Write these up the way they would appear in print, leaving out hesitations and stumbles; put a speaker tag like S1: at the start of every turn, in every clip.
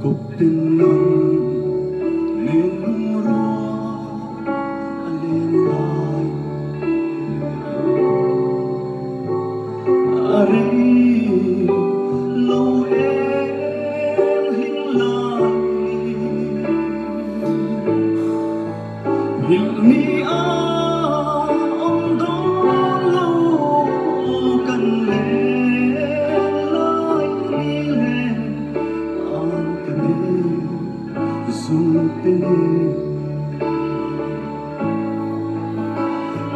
S1: Kawpten nang nen lungrual a len lai A rei lo em hlim lai ni Nghilh ni a awm dawn lo kan len lai ni le an ka nei zungte nen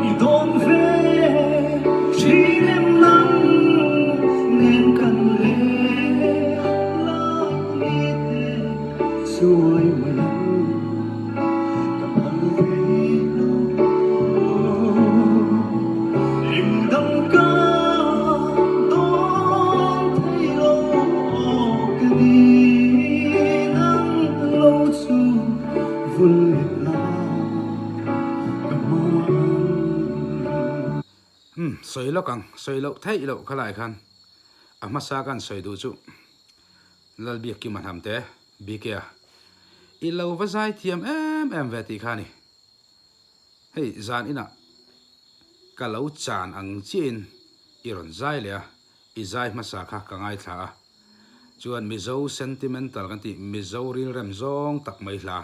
S1: I dawn ve thin em nang nen kan len lai ni te chuai mai ang. Ka phal thei lo Engdang ka dawn thei lo Ka ni nang lo chu vul leh la ka hman.
S2: Umm sawi lawk ang, sawi loh theih loh kha lai khan a hmasa kan sawi duh chu Lalbiakkima hnamte. BK-a, I lo va zai thiam em em ve tih kha a ni. Hei zan inah ka lo chan ang chiahin i rawn zai leh a, i zai hmasa kha ka ngaithla a. Chuan Mizo sentimental kan tih Mizo rilrem zawng tak mai hla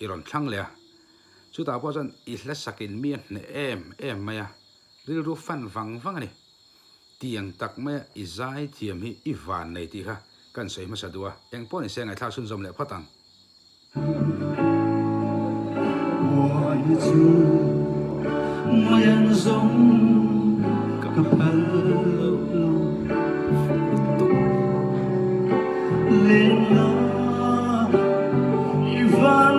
S2: i rawn thlang leh a. Chutah pawh chuan i hla sakin mi a hneh em em mai a, rilru fan vang vang a ni. Tiang tak maia i zai thiam hi i van nei tih kha kan sawi hmasa duh a, eng pawh ni se ngaihthlak chhunzawm leh phawt ang.
S1: Uai chu mai an zawng ka phal lo Len la i van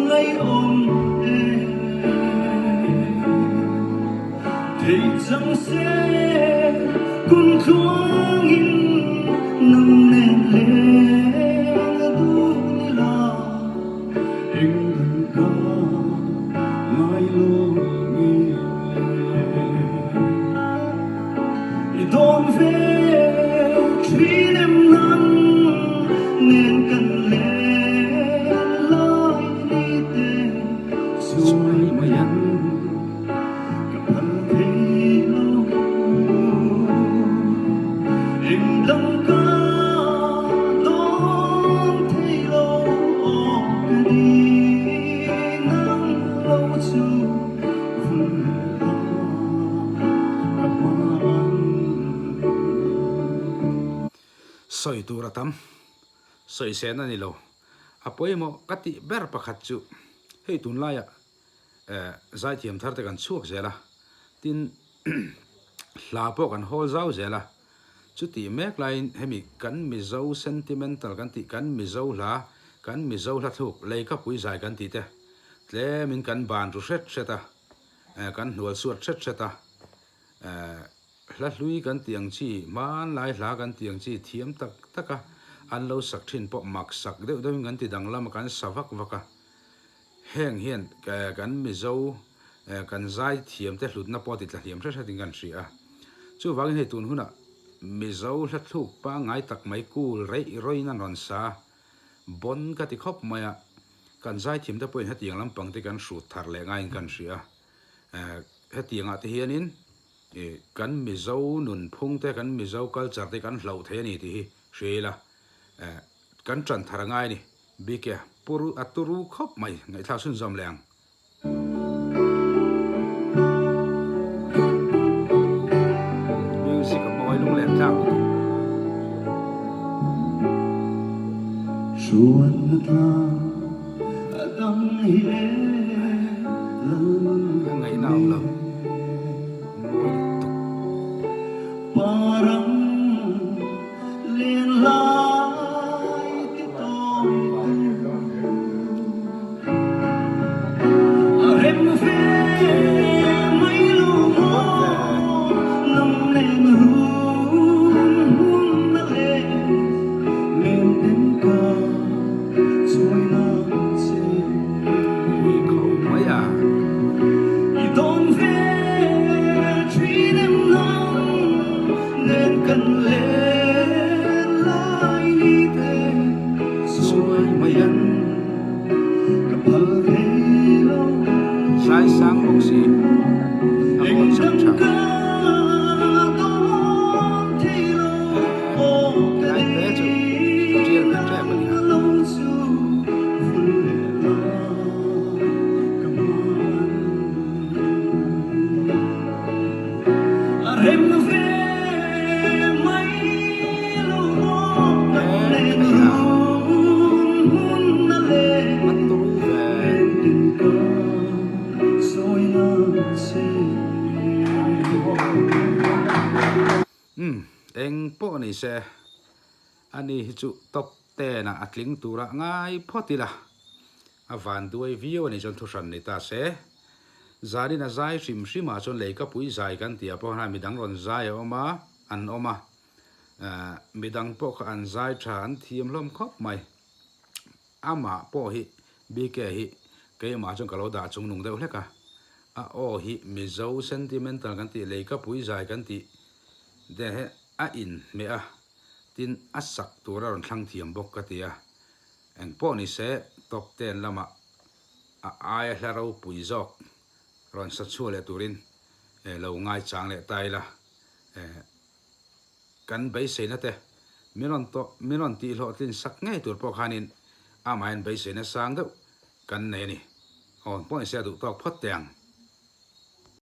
S1: ngaihawm em. Thei chang se kum tluangin nang nen leng a duh ni la, eng dang ka ngai lo nge i dawn ve thin em nang nen kan len lai ni te chuai mai ang. Ka phal thei lo Engdang ka dawn thei lo Ka ni nang lo chu vun la ka hman.
S2: Sawi tur a tam, sawisehna ni lo. A pawimawh ka tih ber pakhat chu hei tunlaiah Zaithiam thar te kan chhuak zel a, tin hla pawh kan hawl zau zel a, chutih mek laiin hemi kan Mizo sentimental kan tih kan Mizo hla, kan Mizo hla thluk leikapui zai kan tih te tlemin kan ban ru hret hret a, kan hnual suat hret hret a, hla hlui kan tih ang chi, hmanlai hla kan tih ang chi thiam tak tak a an lo sak thin pawh mak sak deuh deuhin kan ti danglam a, kan sa vak vak a. Heng hian kan Mizo kan zai thiamte hlutna pawh a ti tla hliam hret hretin kan hria a. Chuvangin hei tun hunah Mizo hlathluk pangngai tak mai kul reih rawin an rawn sa a, bawn ka ti khawp mai a, kan zai thiamte pawhin hetiang lampang te kan hrut thar leh ngaiin kan hria a. Hetiangah te hianin kan Mizo nunphung te, kan Mizo culture te kan hloh thei a ni tih hi hria ila, kan ṭan thar a ngai a ni. Bike pur a turu khawp mai ngaihthlak chhunzawm leh ang. Music a mawi lung lem tlak lutuk.
S1: Hruan tlang a dang hi e lal
S2: A ngaihna awm lo. Mawi lutuk.
S1: Parang Lenlai ti tawi tu a rem ve mai lo maw nang nen run hun na le men ten ka chuai nang che
S2: Pui kho mai a.
S1: I dawn ve.
S2: se, ani hi chu top ten ah a tling turah ngai phawt ila, a van duai viau a nih chuan thuhran ni ta se. Zanin a zai hrim hrim ah chuan leikapui zai kan tih ah pawh khan midang rawn zai a awm a, an awm a, midang pawh kha an zai tha an thiam hlawm khawp mai. Amah pawh hi BK hi keimah chuan ka lo dah chung nung deuh hlek a, a aw hi Mizo sentimental kan tih leikapui zai kan tih te hi a inhmeh a, tin a sak tur a rawn thlang thiam bawk ka ti a, engpawh ni se top ten lamah a aia hla ropui zawk rawn sa chhuah leh turin lo ngaichang leh ta ila. Kan beiseina te min rawn tawh min rawn tih hlawhtlin sak ngei tur pawh khanin amahin beiseina sang deuh kan nei a ni. Aw pawh ni se a duh tawk phawt teh ang.